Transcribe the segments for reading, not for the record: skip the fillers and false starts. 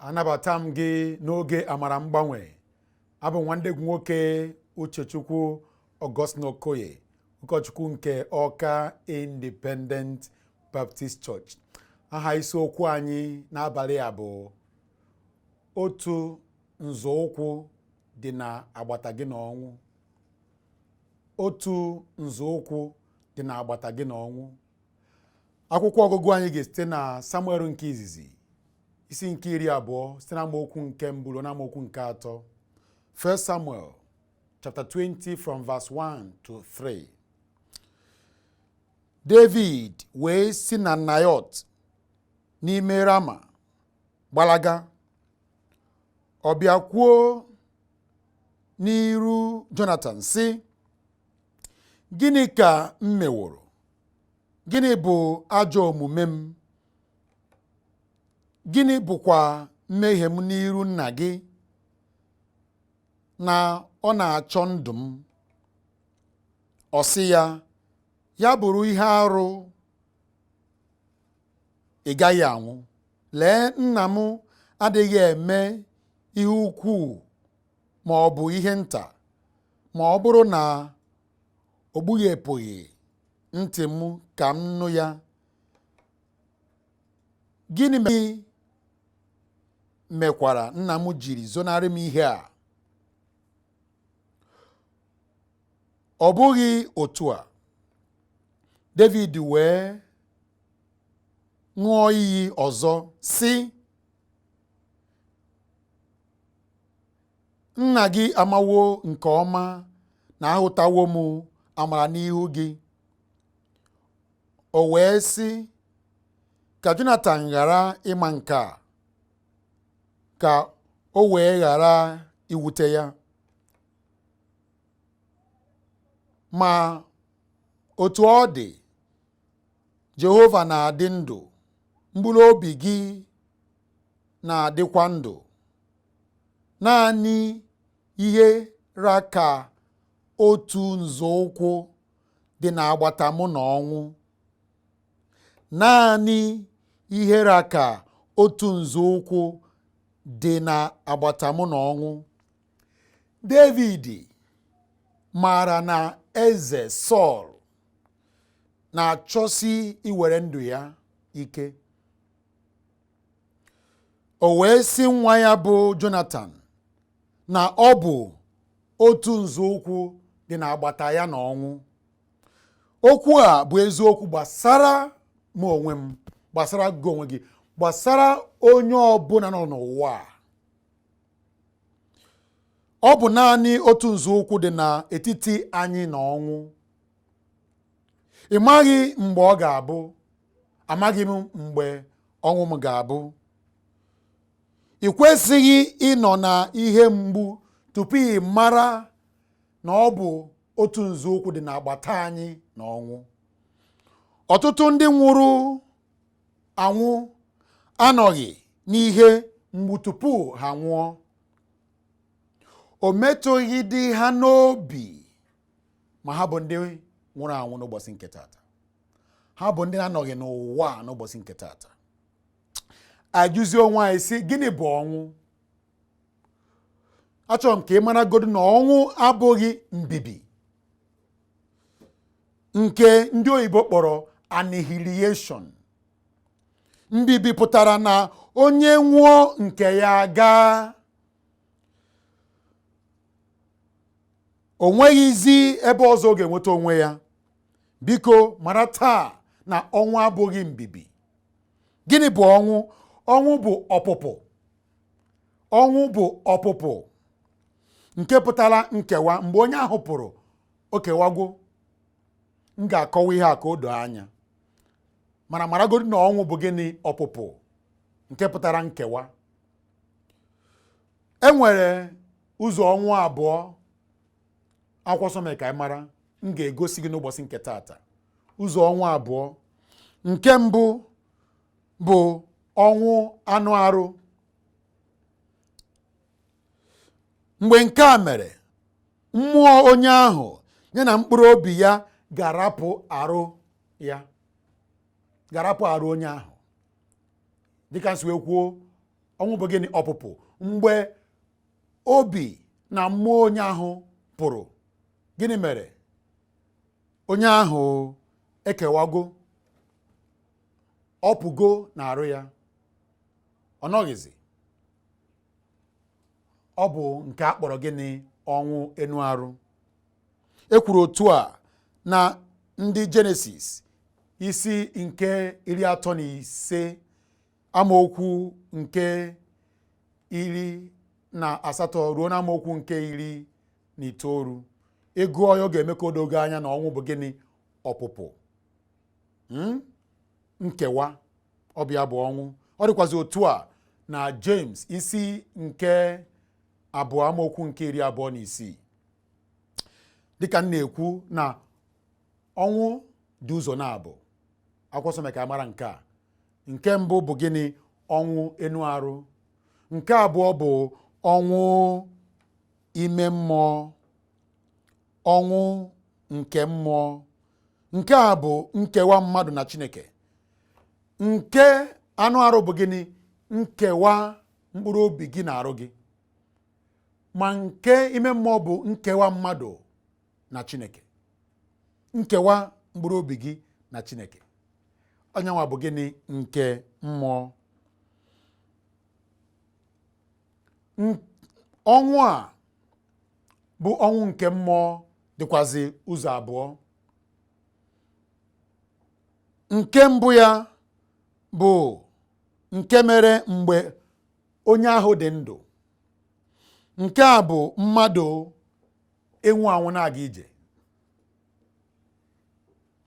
Anabata m gị n'oge amara mgbanwe. Abụ nwanne gị nwoke Uchechukwu Augustine Okoye, ụkọchukwu nke Ọka Independent Baptist Church. Aha isiokwu anyị n'abalị a bụ otu nzọụkwụ dị n'agbata gị na ọnwụ. Otu nzọụkwụ dị n'agbata gị na ọnwụ. Akwụkwọ ọgụgụ anyị ga-esite na Samuel nke izizi, isi nke 20, site na amaokwu nke mbụ ruo na amaokwu nke atọ. 1 Samuel chapter 20 from verse 1 to 3. David wee si na Naiot n'ime Rama gbalaga. Ọ bịa kwuo n'iru Jonatan sị, Gịnị ka m meworo? Gịnị bụ ajọ omume m? Gịnị bụkwa mmehie m n'iru nna gị, na ọ na-achọ ndụ m? Ọ sị ya, ya bụrụ ihe arụ, ị gaghị anwụ. Lee, nna m adịghị eme ihe ukwuu ma ọ bụ ihe nta, ma ọ bụrụ na o kpughepụghị ntị m ka m nụ ya. Gịnị mekwara nna m jiri zonarị m ihe a? Ọ bụghị otu a. David wee ṅụọ iyi ọzọ sị, nna gị amawo nke ọma na ahụtawo m amara n'ihu gị. O wee sị, ka Jonatan ghara ịma nke a, ka o wee ghara iwute ya. Ma otu ọ dị, Jehova na-adị ndụ, mkpụrụ obi gị na-adịkwa ndụ. Naanị ihe ra ka otu nzọụkwụ dị n'agbata mụ na ọnwụ. Naanị ihe ra ka otu nzọụkwụ dị n'agbata mụ na ọnwụ. David maara na eze Sọl na-achọsi iwere ndụ ya ike. O wee sị nwa ya bụ Jonatan na ọ bụ otu nzọụkwụ dị n'agbata ya na ọnwụ. Okwu a bụ eziokwu gbasara m onwe m, gbasara gị onwe gị, gbasara onye ọbụla nọ n'ụwa a. Ọ bụ naanị otu nzọụkwụ dị n'etiti anyị na ọnwụ. Ị maghị mgbe ọ ga-abụ, amaghị m mgbe ọnwụ m ga-abụ. Ị kwesịghị ịnọ na ihe mgbu tupu ị mara na ọ bụ otu nzọụkwụ dị n'agbata anyị na ọnwụ. Ọtụtụ ndị nwụrụ anwụ anọghị n'ihe mgbu tupu ha nwụọ. O metụghị dị ha n'obi ma ha bụ ndị nwụrụ anwụ n'ụbọchị nke taata. Ha bụ ndị na-anọghị n'ụwa n'ụbọchị nke taata. Ajụzie onwe anyị sị, gịnị bụ ọnwụ? Achọrọ m ka ị maragodu na ọnwụ abụghị mbibi nke ndị oyibo kpọrọ annihilation. Mbibi pụtara na onye nwụọ nke ya gaa, o nweghịzi ebe ọzọ ọ ga-enweta onwe ya. Biko mara taa na ọnwụ abụghị mbibi. Gịnị bụ ọnwụ? Ọnwụ bụ ọpụpụ. Ọnwụ bụ ọpụpụ nke pụtara nkewa. Mgbe onye ahụ pụrụ, o kewagwo. M ga-akọwa ihe a ka o doo anya, mana maragodu na ọnwụ bụ gịnị? Ọpụpụ nke pụtara nkewa. E nwere ụzọ ọnwụ abụọ akwụkwọ nsọ mere ka anyị mara. M ga-egosi gị n'ụbọchị nke taata ụzọ ọnwụ abụọ. Nke mbụ bụ ọnwụ anụ arụ. Mgbe nke a mere, mmụọ onye ahụ ya na mkpụrụ obi ya ga-arapụ arụ ya, ga-arapụ arụ onye ahụ. Dịka m si wee kwuo, Ọnwụ bụ gịnị? Ọpụpụ. Mgbe obi na mmụọ onye ahụ pụrụ, gịnị mere? Onye ahụ ekewago, ọ pụgo na arụ ya, ọ nọghịzi. Ọ bụ nke a kpọrọ gịnị? Ọnwụ enu arụ. E kwuru otu a na ndị Jenesis isi nke 35 amaokwu nke 18 ruo na amaokwu nke 19. Ị gụọ ya, ọ ga-eme ka o doo gị anya na ọnwụ bụ gịnị? Ọpụpụ, nkewa, ọ bụ ya bụ ọnwụ. Ọ dịkwazị otu a na James isi nke 2 amaokwu nke 26. Dịka m na-ekwu na ọnwụ dị ụzọ na-abụ, akwụkwọ nsọ mere ka a mara nke a. Nke mbụ bụ gịnị? Ọnwụ enu arụ. Nke abụọ bụ ọnwụ ime mmụọ, ọnwụ nke mmụọ. Nke a bụ nkewa mmadụ na Chineke. Nke anụ arụ bụ gịnị? Nkewa mkpụrụ obi gị na arụ gị. Ma nke ime mmụọ bụ nkewa mmadụ na Chineke, nkewa mkpụrụ obi gị na Chineke. Onyenwa bụ gịnị? Nke mmụọ. Ọnwụ a bụ ọnwụ nke mmụọ dịkwazị ụzọ abụọ. Nke mbụ ya bụ nke mere mgbe onye ahụ dị ndụ. Nke a bụ mmadụ ịnwụ anwụ na-aga ije.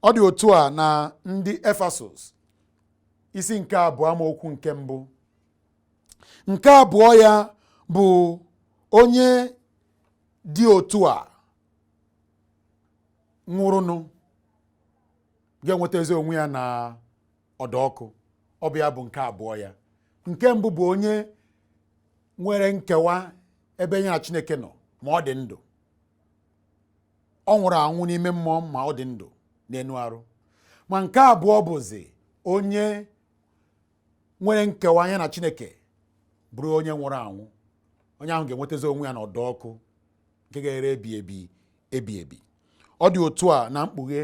Ọ dị otu a na ndị Efesọs isi nke 2 amaokwu nke 1. Nke abụọ ya bụ onye dị otu a nwụrụnụ ga-enwetazi onwe ya na ọdọ ọkụ. Ọ bụ ya bụ nke abụọ ya. Nke mbụ bụ onye nwere nkewa ebe ya na Chineke nọ ma ọ dị ndụ. Ọ nwụrụ anwụ n'ime mmụọ ma ọ dị ndụ n'enu arụ. Ma nke abụọ bụzi onye nwere nkewa ya na Chineke bụrụ onye nwụrụ anwụ. Onye ahụ ga-enwetazi onwe ya n'ọdọ ọkụ nke ga-ere ebi ebi ebi ebi. Ọ dị otu a na Mkpughe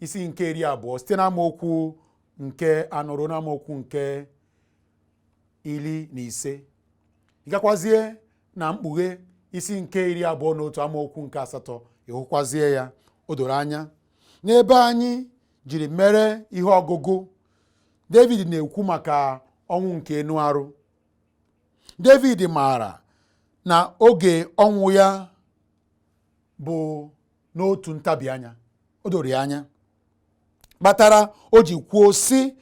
isi nke 20 site n'amaokwu nke 4 ruo n'amaokwu nke 15. Ị gakwazie na Mkpughe isi nke 21 amaokwu nke 8, ị hụkwazie ya. O doro anya n'ebe anyị jiri mere ihe ọgụgụ, David na-ekwu maka ọnwụ nke enu arụ. David maara na oge ọnwụ ya bụ n'otu ntabi anya. O doro ya anya, kpatara o ji kwuo sị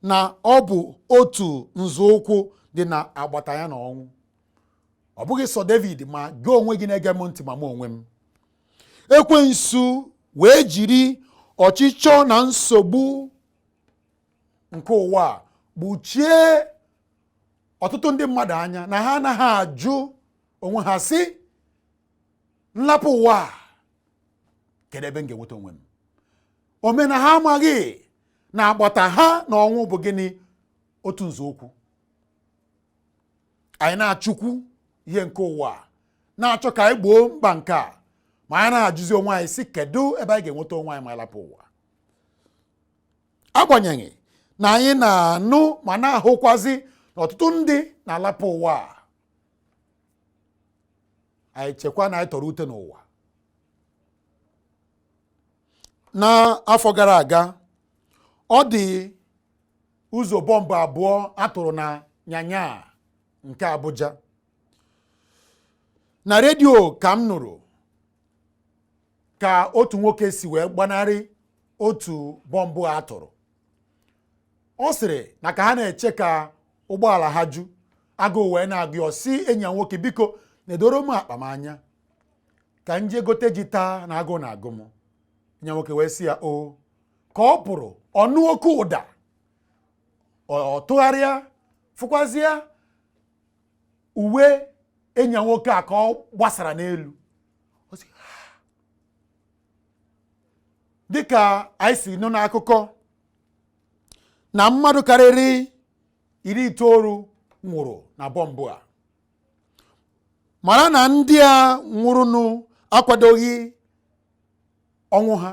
na ọ bụ otu nzọụkwụ dị na agbata ya na ọnwụ. Ọ bụghị sọ David, ma gị onwe gị na-ege m ntị, ma mụ onwe m. Ekwensu wee jiri ọchịchọ na nsogbu nke ụwa a gbuchie ọtụtụ ndị mmadụ anya na ha anaghị ajụ onwe ha sị, nlapụ ụwa a, kedu ebe m ga-enweta onwe m? Omena ha amaghị na agbata ha na ọnwụ bụ gịnị? Otu nzọụkwụ. Anyị na-achụkwu ihe nke ụwa a, na-achọ ka anyị gboo mkpa nke a, ma anyị na-ajụzi onwe anyị sị, kedu ebe anyị ga-enweta onwe anyị ma lapụ ụwa? Agbanyeghị na anyị na-anụ ma na-ahụkwazi na ọtụtụ ndị na-alapụ ụwa a, anyị chekwa na anyị tọrọ ute n'ụwa. N'afọ gara aga, ọ dị ụzọ bọmbụ abụọ a tụrụ na Nyanya nke Abuja. Na redio ka m nụrụ ka otu nwoke si wee gbanarị otu bọmbụ a tụrụ. Ọ sịrị na ka ha na-eche ka ụgbọala ha ju, agụụ wee na-agụ ya, ọ sị enyi ya nwoke, biko na-edoro m akpa m anya ka m jee gote ji taa na agụụ na-agụ m. Enyi ya nwoke wee sị ya o. Ka ọ pụrụ, ọ nụ oke ụda, ọ tụgharịa fụkwazịa uwe enyi ya nwoke a ka ọ gbasara n'elu. Ọ sị, ha! Dịka anyị si nụ n'akụkọ na mmadụ karịrị 90 Nwụrụ na bọmbụ a. Mara na ndị a nwụrụnụ akwadoghị ọnwụ ha.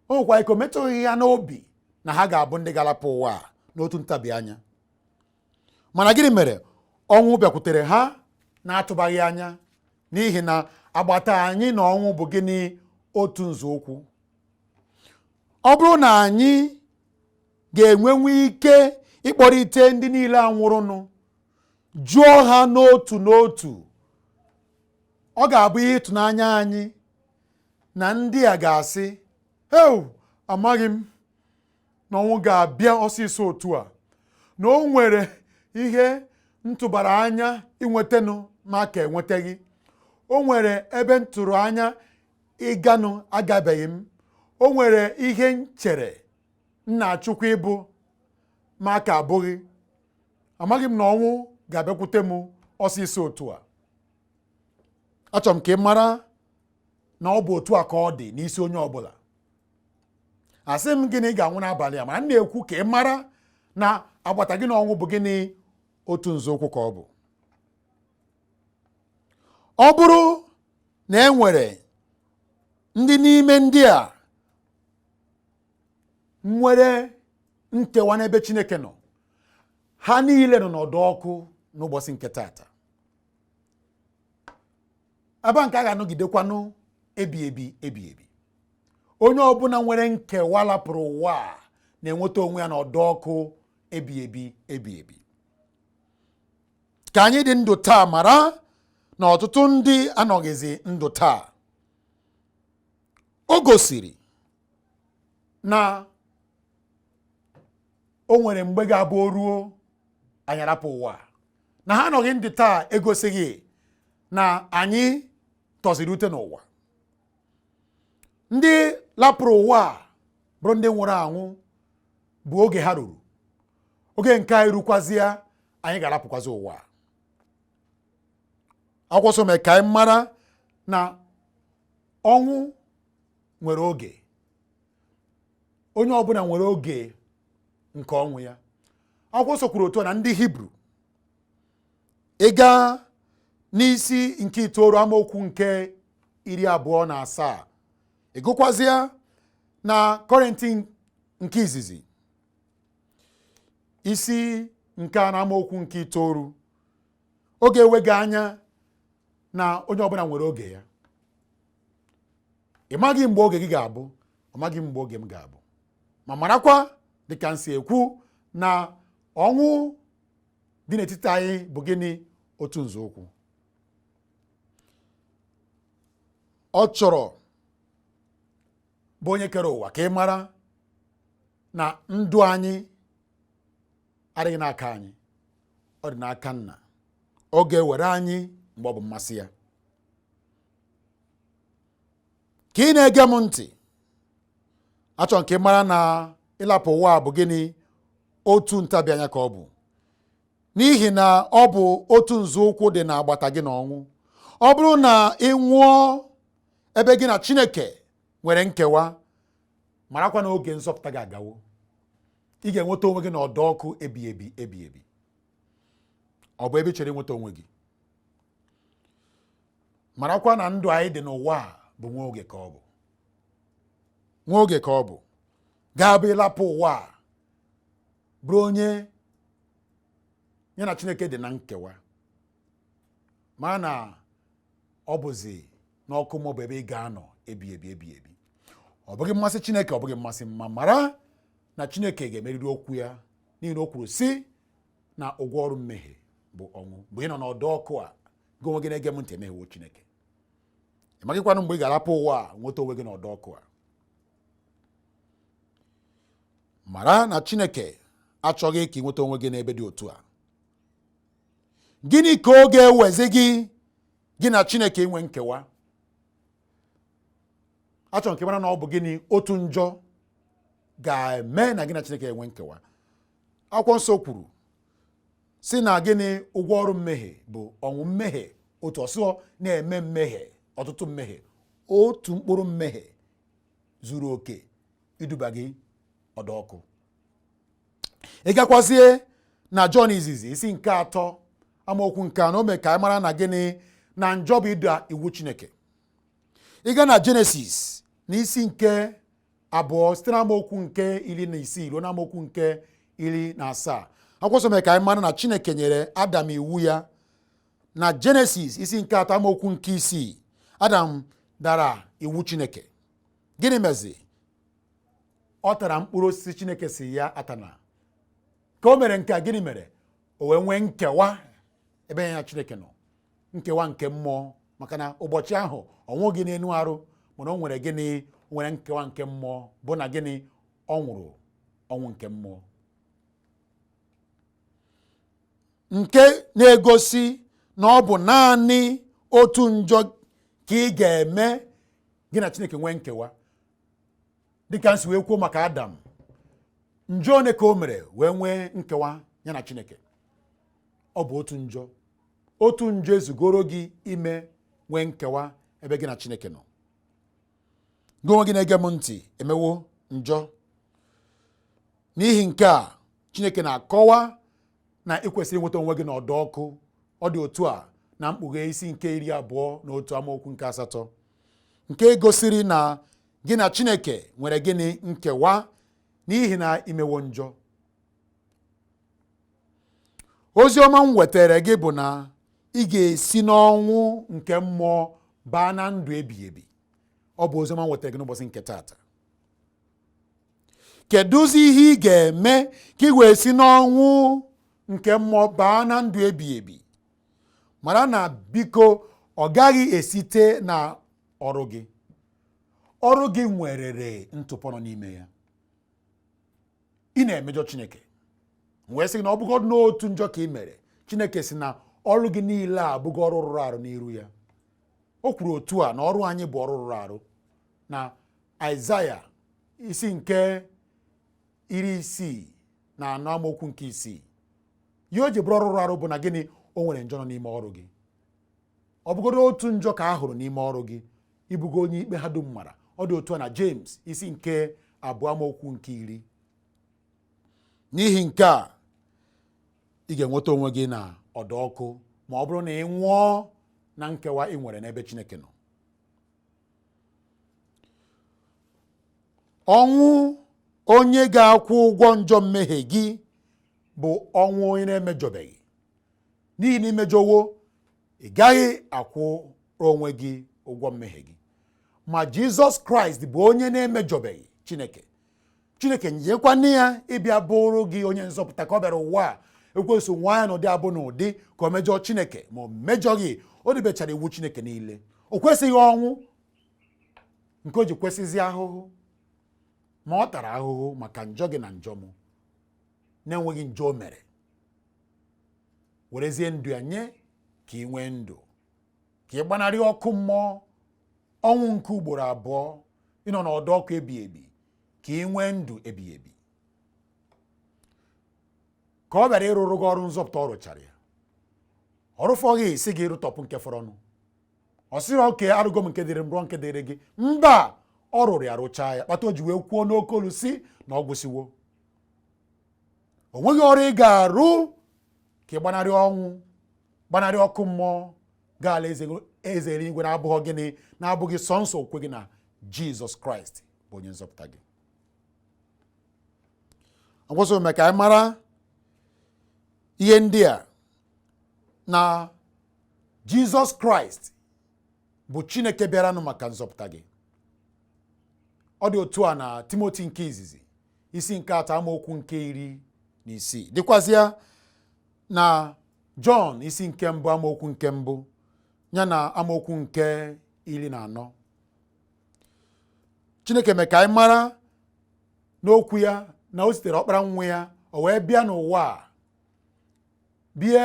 O nwekwa ike o metụghị ha n'obi na ha ga-abụ ndị ga-alapụ ụwa a n'otu ntabi anya. Mana gịnị mere? Ọnwụ bịakwutere ha na-atụbaghị anya, n'ihi na agbata anyị na ọnwụ bụ gịnị? Otu nzọụkwụ. Ọ bụrụ na anyị ga-enwenwu ike ịkpọrịte ndị niile a nwụrụnụ, jụọ ha n'otu n'otu, ọ ga-abụ ihe ịtụnanya anyị na ndị a ga-asị, "Heu, amaghị m na ọnwụ ga-abịa ọsịsọ otu a, na o nwere ihe ntụbara anya inwetanụ ma ka enwetaghị. O nwere ebe m tụrụ anya ịganụ, agabeghị m. O nwere ihe m chere m na-achụkwa ịbụ ma ka abụghị. Amaghị m na ọnwụ ga-abịakwute m ọsịsọ otu a." Achọrọ m ka ị mara na ọ bụ otu a ka ọ dị n'isi onye ọbụla. Asị m gịnị ga-anwụ n'abalị a, mana m na-ekwu ka ị mara na agbata gị na ọnwụ bụ gịnị? Otu nzọụkwụ ka ọ bụ. Ọ bụrụ na e nwere ndị n'ime ndị a nwere nkewa n'ebe Chineke nọ, ha niile nọ n'ọdọ ọkụ n'ụbọchị nke taata, ebe nke a ga-anọgidekwanụ ebi ebi ebi ebi. Onye ọbụla nwere nkewa lapụrụ ụwa a na-enweta onwe ya n'ọdọ ọkụ ebi ebi ebi ebi. Ka anyị dị ndụ taa, mara na ọtụtụ ndị anọghịzi ndụ taa. O gosiri na o nwere mgbe ga-abụ o ruo, anyị arapụ ụwa. Na ha anọghị ndụ taa egosighị na anyị tọziri ute n'ụwa. Ndị lapụrụ ụwa a bụrụ ndị nwụrụ anwụ bụ oge ha ruru. Oge nke anyị rukwazịa, anyị ga-arapụkwazi ụwa. Akwụkwọ nsọ mere ka anyị mara na ọnwụ nwere oge. Onye ọbụla nwere oge nke ọnwụ ya. Akwụkwọ nsọ kwuru otu a na Ndị Hibru, ị gaa n'isi nke 9, amaokwu nke 27, ị gụkwazịa na Kọrịntị nke izizi, isi nke a na amaokwu nke 9, oge eweghị anya na onye ọbụla nwere oge ya. Ị maghị mgbe oge gị ga-abụ, ọ maghị mgbe oge m ga-abụ. Ma marakwa, dịka m si ekwu, na ọnwụ dị n'etiti anyị bụ gịnị? Otu nzọụkwụ. Ọ chọrọ bụ onye kere ụwa ka ị mara na ndụ anyị adịghị n'aka anyị, ọ dị n'aka nna. Ọ ga-ewere anyị mgbe ọ bụ mmasị ya. Ka ị na-ege m ntị, achọrọ m ka ị mara na ịlapụ ụwa bụ gịnị? Otu ntabi anya ka ọ bụ, n'ihi na ọ bụ otu nzọụkwụ dị n'agbata gị na ọnwụ. Ọ bụrụ na ị nwụọ ebe gị na Chineke nwere nkewa, marakwa na oge nzọpụta gị agawo. Ị ga-enweta onwe gị n'ọdọ ọkụ ebi ebi ebi ebi. Ọ bụ ebe ị chọrọ inweta onwe gị? Marakwa na ndụ anyị dị n'ụwa a bụ nwa oge ka ọ bụ, nwa oge ka ọ bụ. Ga-abụ ịlapụ ụwa a bụrụ onye ya na Chineke dị na nkewa, ma na ọ bụzi n'ọkụ mmụọ bụ ebe ị ga-anọ ebi ebi ebi ebi. Ọ bụghị mmasị Chineke, ọ bụghị mmasị mma. Mara na Chineke ga-emeriri okwu ya, n'ihi na o kwuru sị na ụgwọ ọrụ mmehie bụ ọnwụ. Mgbe ị nọ n'ọdọ ọkụ a, gị onwe gị na-ege m ntị emehiewo Chineke. Ị maghịkwanụ mgbe ị ga-arapụ ụwa a nweta onwe gị n'ọdọ ọkụ a. Mara na Chineke achọghị ka ị nweta onwe gị n'ebe dị otu a. Gịnị ka ọ ga-ewezi gị, gị na Chineke inwe nkewa? Achọrọ nke mara na ọ bụ gịnị? Otu njọ ga-eme na gị na Chineke enwe nkewa. Akwụkwọ nsọ kwuru si na gịnị? Ụgwọ ọrụ mmehie bụ ọnwụ. Mmehie otu ọsọ na-eme mmehie, ọtụtụ mmehie, otu mkpụrụ mmehie zuru oke iduba gị ọdọ ọkụ. Ị gakwazie Na Jọn izizi isi nke 3 amaokwu nke 4, o mee ka anyị mara na gịnị? Na njọ bụ ịda iwu Chineke. Ị gaa na Jenesis na isi nke 2 site na amaokwu nke 16 ruo na amaokwu nke 17, akwụkwọ nsọ mere ka anyị mara na Chineke nyere Adam iwu ya. Na Jenesis isi nke 3 amaokwu nke 6, Adam dara iwu Chineke. Gịnị mezi? Ọ tara mkpụrụ osisi Chineke si ya atana. Ka o mere nke a, gịnị mere? O wee nwee nkewa ebe ya na Chineke nọ, nkewa nke mmụọ, maka na ụbọchị ahụ ọ nwụghị n'enu arụ, mana o nwere gịnị? O nwere nkewa nke mmụọ, bụ na gịnị? Ọ nwụrụ ọnwụ nke mmụọ, nke na-egosi na ọ bụ naanị otu njọ ka ị ga-eme gị na Chineke nwee nkewa. Dịka m si wee kwuo maka Adam, njọ one ka o mere wee nwee nkewa ya na Chineke? Ọ bụ otu njọ. Otu njọ ezugoro gị ime nwee nkewa ebe gị na Chineke nọ. Gị onwe gị na-ege m ntị emewo njọ. N'ihi nke a, Chineke na-akọwa na ị kwesịrị inweta onwe gị n'ọdọ ọkụ. Ọ dị otu a na Mkpughe isi nke 21 amaokwu nke 8, nke gosiri na gị na Chineke nwere gịnị? Nkewa, n'ihi na imewo njọ. Ozi ọma m wetara gị bụ na ị ga-esi n'ọnwụ nke mmụọ baa na ndụ ebighị ebi. Ọ bụ ozi ọma m wetara gị n'ụbọchị nke taata. Kedụzi ihe ị ga-eme ka ị wee si n'ọnwụ nke mmụọ baa na ndụ ebighị ebi? Mara na biko, ọ gaghị esite na ọrụ gị. Ọrụ gị nwerere ntụpọ nọ n'ime ya. Ị na-emejọ Chineke, wee sị gị na ọ bụgodị n'otu njọ ka ị mere, Chineke sị na ọrụ gị niile a abụghị ọrụ rụrụ arụ n'iru ya. O kwuru otu a na ọrụ anyị bụ ọrụ rụrụ arụ na Aịzaya isi nke 64 amaokwu nke 6. Ihe o ji bụrụ ọrụ rụrụ arụ bụ na gịnị? O nwere njọ nọ n'ime ọrụ gị. Ọ bụgodo otu njọ ka a hụrụ n'ime ọrụ gị, ịbụgo onye ikpe ha dum mara. Ọ dị otu a na James isi nke 2 amaokwu nke 10. N'ihi nke a, ị ga-enweta onwe gị na ọdọ ọkụ ma ọ bụrụ na ị nwụọ na nkewa ị nwere n'ebe Chineke nọ. Ọnwụ onye ga-akwụ ụgwọ njọ mmehie gị bụ ọnwụ onye na-emejọbeghị. N'ihi na imejọwo, ị gaghị akwụrụ onwe gị ụgwọ mmehie gị. Ma Jizọs Kraịst bụ onye na-emejọbeghị Chineke. Chineke nyekwanụ ya ịbịa bụrụ gị onye nzọpụta ka ọ bịara ụwa a. Ekwensu nwaa ya n'ụdị abụ na ụdị ka o mejọọ Chineke, ma o mejọghị. O debechara iwu Chineke niile. O kwesịghị ọnwụ nke o ji kwesịzi ahụhụ, ma ọ tara ahụhụ maka njọ gị na njọ m na-enweghị njọ o mere, werezie ndụ ya nye ka ị nwee ndụ, ka ị gbanarị ọkụ mmụọ, ọnwụ nke ugboro abụọ, ịnọ n'ọdọ ọkụ ebighị ebi, ka ị nwee ndụ ebighị ebi. Ka ọ bịara ịrụrụ gị ọrụ nzọpụta, ọ rụchara ya. Ọ rụfọghị sị gị rụtọpụ nke fọrọnụ. Ọ sịrị okay, arụgo m nke dịrị m, rụọ nke dịrị gị. Mba, ọ rụrụ ya, rụchaa ya, kpata o ji wee kwuo n'oke olu sị na ọ gwụsịwo. O nweghị ọrụ ị ga-arụ ka ị gbanarị ọnwụ, gbanarị ọkụ mmụọ, gaa ala eze eluigwe na-abụghị gịnị? Na-abụghị sọnsọ okwukwe gị na Jizọs Kraịst bụ onye nzọpụta gị. Akwụkwọ nsọ mee ka anyị mara ihe ndị a, na Jizọs Kraịst bụ Chineke bịaranụ maka nzọpụta gị. Ọ dị otu a na Timoti nke izizi isi nke 3 amaokwu nke 16, dịkwazịa na Jọn isi nke 1 amaokwu nke 1 ya na amaokwu nke 14. Chineke mee ka anyị mara n'okwu ya na o zitere ọkpara nwa ya, o wee bịa n'ụwa a, bie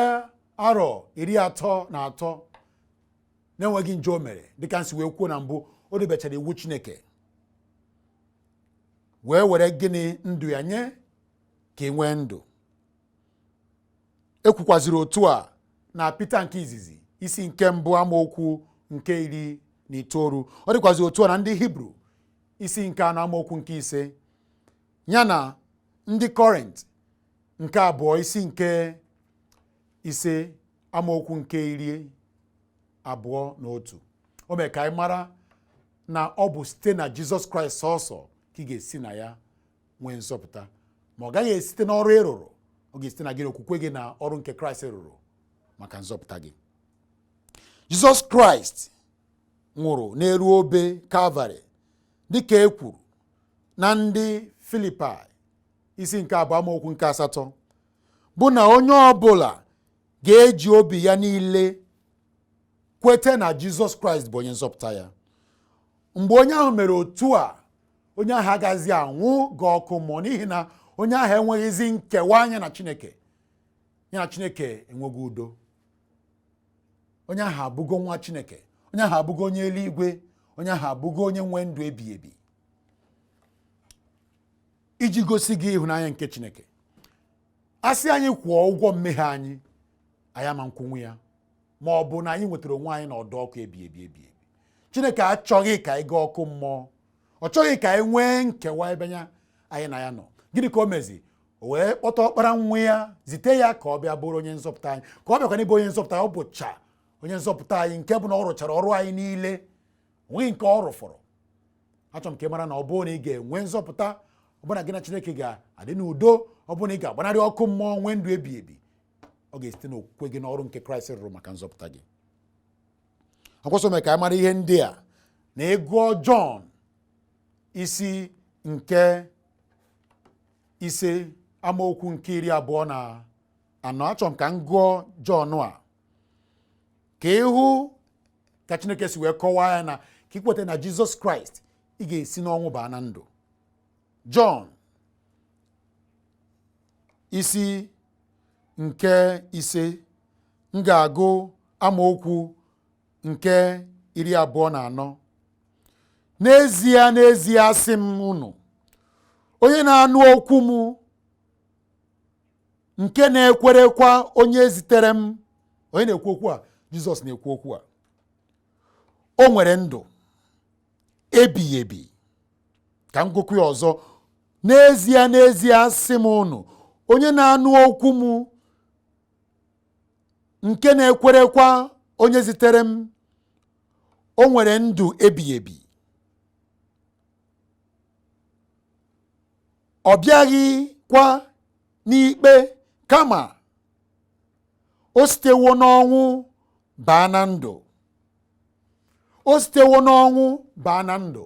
arọ 33 na-enweghị njọ o mere. Dịka m si wee kwuo na mbụ, o debechara iwu Chineke wee were gịnị? Ndụ ya nye ka ị nwee ndụ. E kwukwaziri otu a na Pita nke izizi isi nke 1 amaokwu nke 19. Ọ dịkwazi otu a na ndị Hibru isi nke 4 amaokwu nke 5, ya na ndị Kọrint Nke abụọ isi nke 5 amaokwu nke 21, o mere ka anyị mara na ọ bụ site na Jizọs Kraịst sọsọ ka ị ga-esi na ya nwee nzọpụta. Ma ọ gaghị esite n'ọrụ ị rụrụ, ọ ga-esite na gị okwukwe gị na ọrụ nke Kraịst rụrụ maka nzọpụta gị. Jizọs Kraịst nwụrụ n'elu obe Kalvarị dịka e kwuru na ndị Filipaị isi nke 2 amaokwu nke 8, bụ na onye ọbụla ga-eji obi ya niile kweta na Jizọs Kraịst bụ onye nzọpụta ya. Mgbe onye ahụ mere otu a, onye ahụ agaghịzi anwụ gaa ọkụ mmụọ, n'ihi na onye ahụ enweghịzi nkewa anya na Chineke, ya na Chineke enweghị udo. Onye ahụ abụgo nwa Chineke, onye ahụ abụgo onye eluigwe, onye ahụ abụgo onye nwe ndụ ebighị ebi. Iji gosi gị ịhụnanya nke Chineke, a sị anyị kwụọ ụgwọ mmehie anyị, anyị ama nkwụnwu ya, ma ọ bụ na anyị nwetara onwe anyị n'ọdọ ọkụ ebi ebi ebi ebi. Chineke achọghị ka anyị gaa ọkụ mmụọ, ọ chọghị ka anyị nwee nkewa ebe ya anyị na ya nọ. Gịnị ka o mezi? O wee kpọta ọkpara nwa ya, zite ya ka ọ bịa bụrụ onye nzọpụta anyị. Ka ọ bịakwa n'ịbụ onye nzọpụta, ọ bụcha onye nzọpụta anyị nke bụ na ọ rụchara ọrụ anyị niile, onweghị nke ọ rụfọrọ. Achọrọ m ka ị mara na ọ bụrụ na ị ga-enwe nzọpụta, ọ bụrụ na gị na Chineke ga-adị n'udo, ọ bụrụ na ị ga-agbanarị ọkụ mmụọ nwee ndụ ebi ebi, ọ ga-esite n'okwukwe gị n'ọrụ nke Kraịst rụrụ maka nzọpụta gị. Akwụkwọ nsọ mere ka anyị mara ihe ndị a na ị gụọ Jọn isi nke 5 amaokwu nke 24. Achọrọ m ka m gụọ Jọn a ka ị hụ ka Chineke si wee kọwaa ya na ka ị kweta na Jizọs Kraịst, ị ga-esi n'ọnwụ baa na ndụ. Jọn isi nke 5, m ga-agụ amaokwu nke 24. N'ezie, n'ezie, asị m unu, onye na-anụ okwu m nke na-ekwerekwa onye zitere m, onye na-ekwu okwu a, Jizọs na-ekwu okwu a, o nwere ndụ ebighị ebi. Ka m gụkwa ya ọzọ. N'ezie, n'ezie, asị m unu, onye na-anụ okwu m nke na-ekwerekwa onye zitere m, o nwere ndụ ebighị ebi. Ọ bịaghịkwa n'ikpe, kama o sitewo n'ọnwụ baa na ndụ. O sitewo n'ọnwụ baa na ndụ.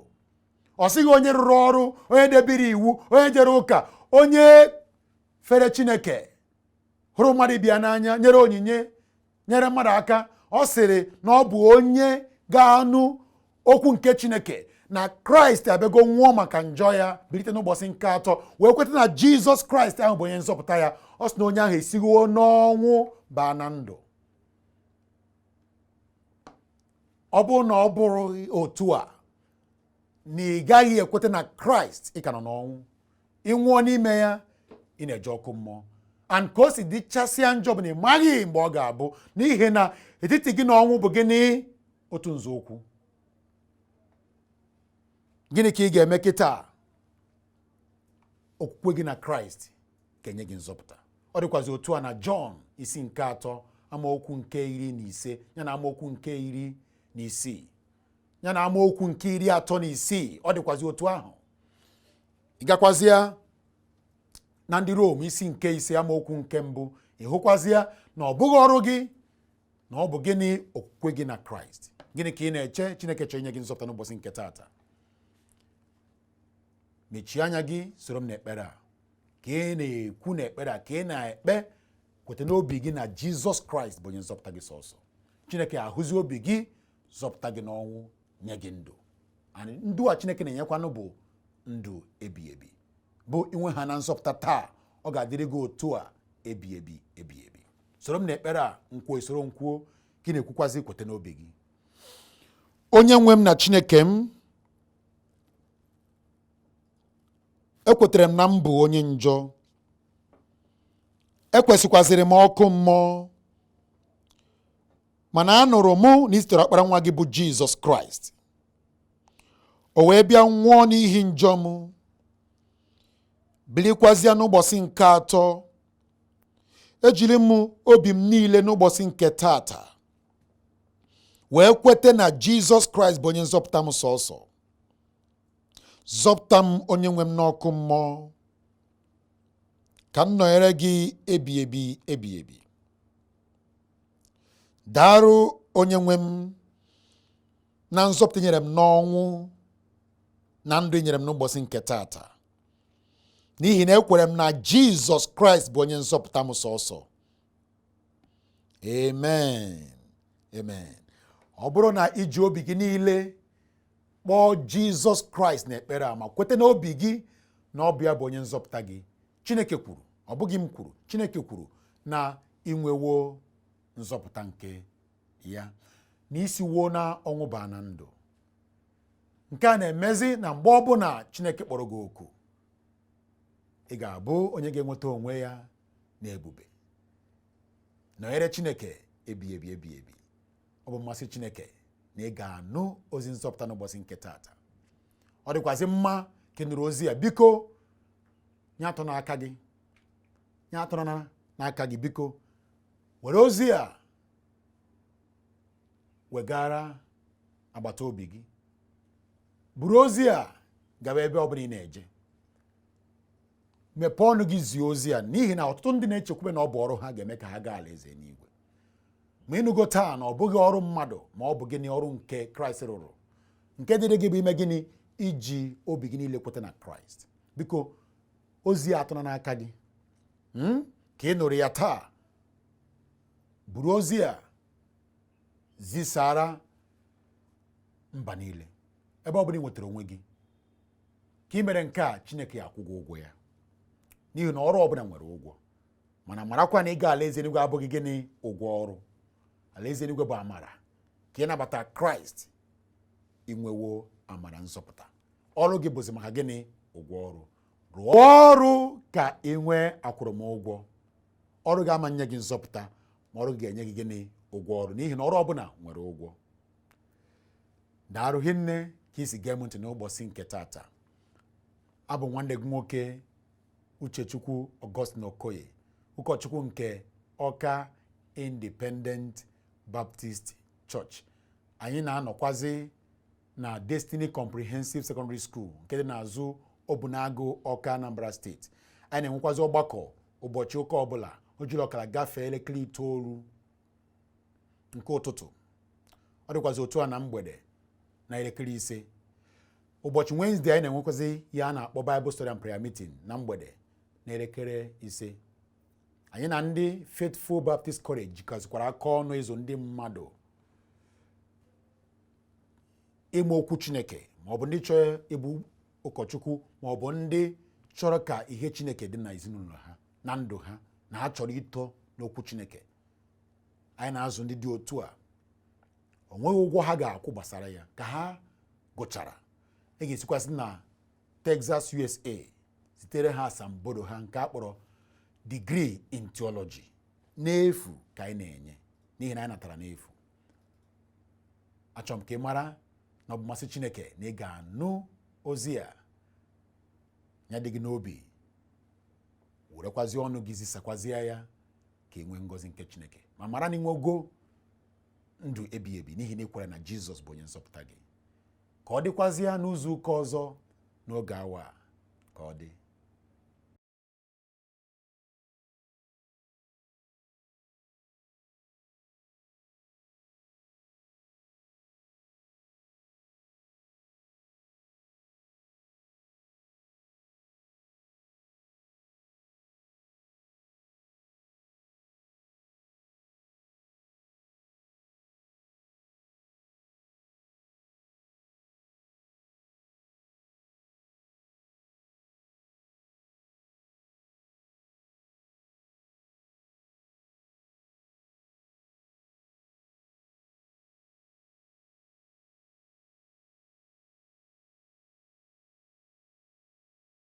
Ọ sịghị onye rụrụ ọrụ, onye debere iwu, onye jere ụka, onye fere Chineke, hụrụ mmadụ ibe ya n'anya, nyere onyinye, nyere mmadụ aka. Ọ sịrị na ọ bụ onye ga-anụ okwu nke Chineke na Kraịst abịago nwụọ maka njọ ya, bilite n'ụbọchị nke atọ, wee kweta na Jizọs Kraịst ahụ bụ onye nzọpụta ya. Ọ sị na onye ahụ esiwo n'ọnwụ baa na ndụ. Ọ bụrụ na ọ bụrụghị otu a, na ị gaghị ekweta na Kraịst, ị ka nọ n'ọnwụ. Ị nwụọ n'ime ya, ị na-eje ọkụ mmụọ. And ka o si dịchasịa njọ bụ na ị maghị mgbe ọ ga-abụ, n'ihi na etiti gị na ọnwụ bụ gịnị? Otu nzọụkwụ. Gịnị ka ị ga-eme kịta? Okwukwe gị na Kraịst ga-enye gị nzọpụta. Ọ dịkwazi otu a na Jọn isi nke 3 amaokwu nke 15 ya na amaokwu nke 16 ya na amaokwu nke 36. Ọ dịkwazi otu ahụ. Ị gakwazịa na ndị Rom isi nke 5 amaokwu nke 1, ị hụkwazịa na ọ bụghị ọrụ gị, na ọ bụ gịnị? Okwukwe gị na Kraịst. Gịnị ka ị na-eche? Chineke chọrọ inye gị nzọpụta n'ụbọchị nke taata. Mechie anya gị, soro m n'ekpere a. Ka ị na-ekwu n'ekpere a, ka ị na-ekpe, kweta n'obi gị na Jizọs Kraịst bụ onye nzọpụta gị sọsọ. Chineke ahụzi obi gị, zọpụta gị n'ọnwụ, nye gị ndụ. Ndụ a Chineke na-enyekwanụ bụ ndụ ebi ebi, bụ inwe ha na nzọpụta taa, ọ ga-adịrị gị otu a ebi ebi ebi ebi. Soro m n'ekpere a, nkwuo, soro m kwuo, ka ị na-ekwukwazi, kweta n'obi gị. Onye nwe m na Chineke m, ekwetara m na m bụ onye njọ, ekwesịkwazịrị m ọkụ mmụọ, mana anụrụ mụ na i zitere ọkpara nwa gị bụ Jizọs Kraịst, o wee bịa nwụọ n'ihi njọ m, bilikwazịa n'ụbọchị nke atọ. Ejiri m obi m niile n'ụbọchị nke tata wee kweta na Jizọs Kraịst bụ onye nzọpụta m sọsọ. Zọpụta m, onye nwe m, n'ọkụ mmụọ, ka m nọnyere gị ebi ebi ebi ebi. Daarụ, onye nwe m, na nzọpụta nyere m n'ọnwụ na ndụ nyere m n'ụbọchị nke tata, n'ihi na ekwere m na Jizọs Kraịst bụ onye nzọpụta m sọsọ. Amen, amen. Ọ bụrụ na iji obi gị niile kpọọ Jizọs Kraịst na ekpere a ma kweta n'obi gị na ọ bụ ya bụ onye nzọpụta gị, Chineke kwuru, ọ bụghị m kwuru, Chineke kwuru na inwewo nzọpụta nke ya, na isiwo na ọnwụ baa na ndụ. Nke a na-emezi na mgbe ọbụla Chineke kpọrọ gị oku, ị ga-abụ onye ga-enweta onwe ya na ebube nọnyere Chineke ebi ebi ebi ebi. Ọ bụ mmasị Chineke na ị ga-anụ ozi nzọpụta n'ụbọchị nke taata. Ọ dịkwazị mma ka ị nụrụ ozi ya. Biko, nye atọ n'aka gị, nye atọ n'aka gị. Biko, were ozi a wegara agbata obi gị. Buru ozi a gaba ebe ọbụla ị na-eje. Mepee ọnụ gị zie ozi a, n'ihi na ọtụtụ ndị na-echekwube na ọ bụ ọrụ ha ga-eme ka ha gaa alaeze n'igwe. Ma ịnụgo taa na ọ bụghị ọrụ mmadụ, ma ọ bụ gịnị? Ọrụ nke Kraịst rụrụ. Nke dịrị gị bụ ime gịnị? Iji obi gị niile kweta na Kraịst. Biko, ozi a atụna n'aka gị. Ka ị nụrụ ya taa, buru ozi a zisara mba niile ebe ọ bụla ị nwetara onwe gị. Ka ị mere nke a, Chineke ya akwụ gị ụgwọ ya, n'ihi na ọrụ ọbụla nwere ụgwọ. Mana marakwa na ịga alaeze eluigwe abụghị gịnị? Ụgwọ ọrụ. Alaeze eluigwe bụ amara. Ka ị nabata Kraịst, inwewo amara nzọpụta. Ọrụ gị bụzi maka gịnị? Ụgwọ ọrụ. Rụọ ọrụ ka ị nwee akwụrụmụgwọ. Ọrụ gị ama nye gị nzọpụta, ma ọrụ gị ga-enye gị gịnị? Ụgwọ ọrụ, n'ihi na ọrụ ọbụla nwere ụgwọ. Daalụ hinne ka isi gee m ntị n'ụbọchị nke tata. Abụ nwanne gị nwoke, Uchechukwu Augustine Okoye, ụkọchukwu nke Ọka Independent Baptist Church. Anyị na-anọkwazi na Destiny Comprehensive Secondary School nke dị n'azụ Obunagu, Ọka, Anambra Steeti. Anyị na-enwekwazi ọgbakọ ụbọchị ụka ọbụla o jiri ọkara gafee elekere 9 nke ụtụtụ. Ọ dịkwazi otu a na mgbede na elekere 5. Ụbọchị Wednesday, anyị na-enwekwazi ya a na-akpọ Bible Study and Prayer Meeting na mgbede na elekere 5. Anyị na ndị Faithful Baptist College jikọzikwara aka ọnụ ịzụ ndị mmadụ ịmụ okwu Chineke, ma ọ bụ ndị chọrọ ịbụ ụkọchukwu, ma ọ bụ ndị chọrọ ka ihe Chineke dị na ezinụlọ ha na ndụ ha, na ha chọrọ ito n'okwu Chineke. Anyị na-azụ ndị dị otu a. O nweghị ụgwọ ha ga-akwụ gbasara ya. Ka ha gụchara, e ga-esikwasị na Texas, USA zitere ha asambodo ha nke a kpọrọ degree in theology n'efu ka anyị na-enye, n'ihi na anyị natara n'efu. Achọrọ m ka ị mara na ọ bụ mmasị Chineke na ị ga-anụ ozi a ya dị gị n'obi, werekwazie ọnụ gị zisakwazie ya ka ị nwee ngọzi nke Chineke, ma mara na ịnwego ndụ ebighị ebi, n'ihi na ị kwere na Jizọs bụ onye nzọpụta gị. Ka ọ dịkwazịa n'izu ụka ọzọ n'oge awa a. Ka ọ dị.